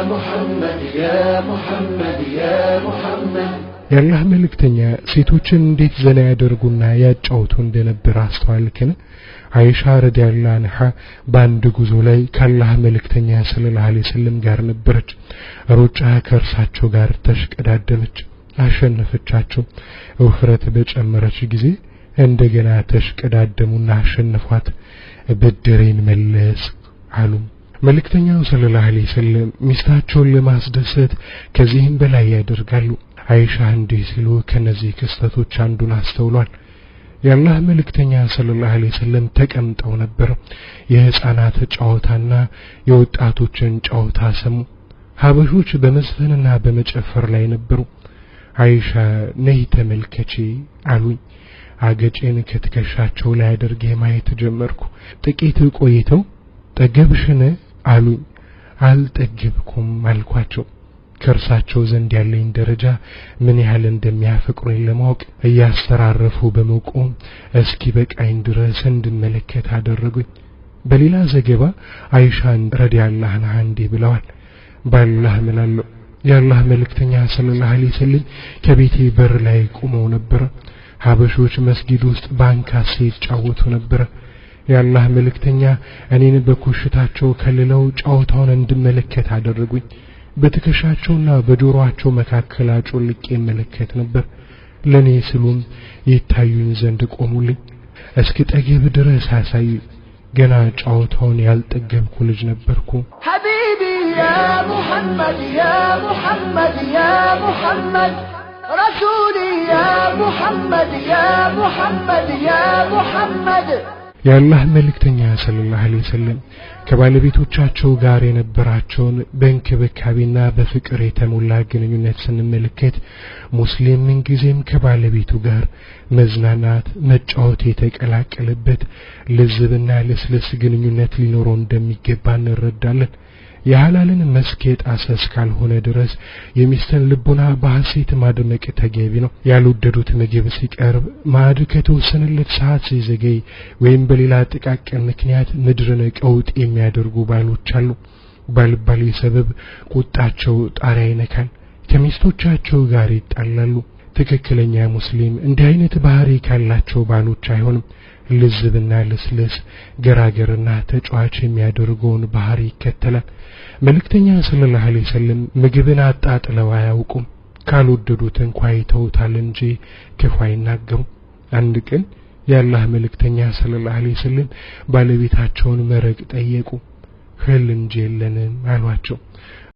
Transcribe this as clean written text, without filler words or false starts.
محمد يا محمد يا محمد። የአላህ መልእክተኛ ሴቶችን እንዴት ዘና ያደርጉና ያጫውቱ እንደነበር አስተዋልክን? አይሻ ረዲየላሁ ዐንሃ በአንድ ጉዞ ላይ ከአላህ መልእክተኛ ሰለላሁ ዐለይሂ ወሰለም ጋር ነበረች። ሩጫ ከእርሳቸው ጋር ተሽቀዳደመች፣ አሸነፈቻቸው። ውፍረት በጨመረች ጊዜ እንደገና ተሽቀዳደሙና አሸነፏት። ብድሬን መለስ አሉ። መልእክተኛው ሰለላሁ ዐለይሂ ወሰለም ሚስታቸውን ለማስደሰት ከዚህም በላይ ያደርጋሉ። አይሻ እንዲህ ሲሉ ከነዚህ ክስተቶች አንዱን አስተውሏል። የአላህ መልእክተኛ ሰለላሁ ዐለይሂ ወሰለም ተቀምጠው ነበር። የህፃናት ጨዋታና የወጣቶችን ጨዋታ ሰሙ። ሀበሾች በመዝፈንና በመጨፈር ላይ ነበሩ። አይሻ ነይ ተመልከቺ አሉኝ። አገጬን ከትከሻቸው ላይ አድርጌ ማየት ጀመርኩ። ጥቂት ቆይተው ጠገብሽን አሉኝ። አልጠገብኩም አልኳቸው። ከእርሳቸው ዘንድ ያለኝ ደረጃ ምን ያህል እንደሚያፈቅሩኝ ለማወቅ እያስተራረፉ በመቆም እስኪ በቃኝ ድረስ እንድመለከት አደረጉኝ። በሌላ ዘገባ አይሻን ረዲየላሁ ዐንሃ እንዲህ ብለዋል። ባላህ እምላለሁ የአላህ መልእክተኛ ሰለላሁ ዐለይሂ ወሰለም ከቤቴ በር ላይ ቆመው ነበር። ሀበሾች መስጊድ ውስጥ ባንካሴ ይጫወቱ ነበር። የአላህ መልእክተኛ እኔን በኮሽታቸው ከልለው ጨዋታውን እንድመለከት አደረጉኝ። በትከሻቸውና በጆሮአቸው መካከል አጮልቄ እመለከት ነበር። ለኔ ስሉም ይታዩኝ ዘንድ ቆሙልኝ። እስክጠግብ ድረስ አሳዩኝ። ገና ጨዋታውን ያልጠገብኩ ልጅ ነበርኩ። حبيبي يا محمد يا محمد يا محمد رسولي يا محمد يا محمد يا محمد። የአላህ መልእክተኛ ሰለላሁ ዐለይሂ ወሰለም ከባለቤቶቻቸው ጋር የነበራቸውን በእንክብካቤና በፍቅር የተሞላ ግንኙነት ስንመለከት ሙስሊም ምንጊዜም ከባለቤቱ ጋር መዝናናት፣ መጫወት የተቀላቀለበት ልዝብና ልስልስ ግንኙነት ሊኖረው እንደሚገባ እንረዳለን። የሐላልን መስክ የጣሰ እስካልሆነ ድረስ የሚስትን ልቡና በሐሴት ማድመቅ ተገቢ ነው። ያልወደዱት ምግብ ሲቀርብ፣ ማዕድ ከተወሰነለት ሰዓት ሲዘገይ ወይም በሌላ ጥቃቅን ምክንያት ምድርን ቀውጥ የሚያደርጉ ባሎች አሉ። ባልባሌ ሰበብ ቁጣቸው ጣሪያ ይነካል። ከሚስቶቻቸው ጋር ይጣላሉ። ትክክለኛ ሙስሊም እንዲህ አይነት ባህሪ ካላቸው ባሎች አይሆንም። ልዝብና ልስልስ፣ ገራገርና ተጫዋች የሚያደርገውን ባህሪ ይከተላል። መልእክተኛ ሰለላሁ ዐለይሂ ወሰለም ምግብን አጣጥለው አያውቁም። ካልወደዱት እንኳ ይተውታል እንጂ ክፉ አይናገሩም። አንድ ቀን የአላህ መልእክተኛ ሰለላሁ ዐለይሂ ወሰለም ባለቤታቸውን መረቅ ጠየቁ። እህል እንጂ የለንም አሏቸው።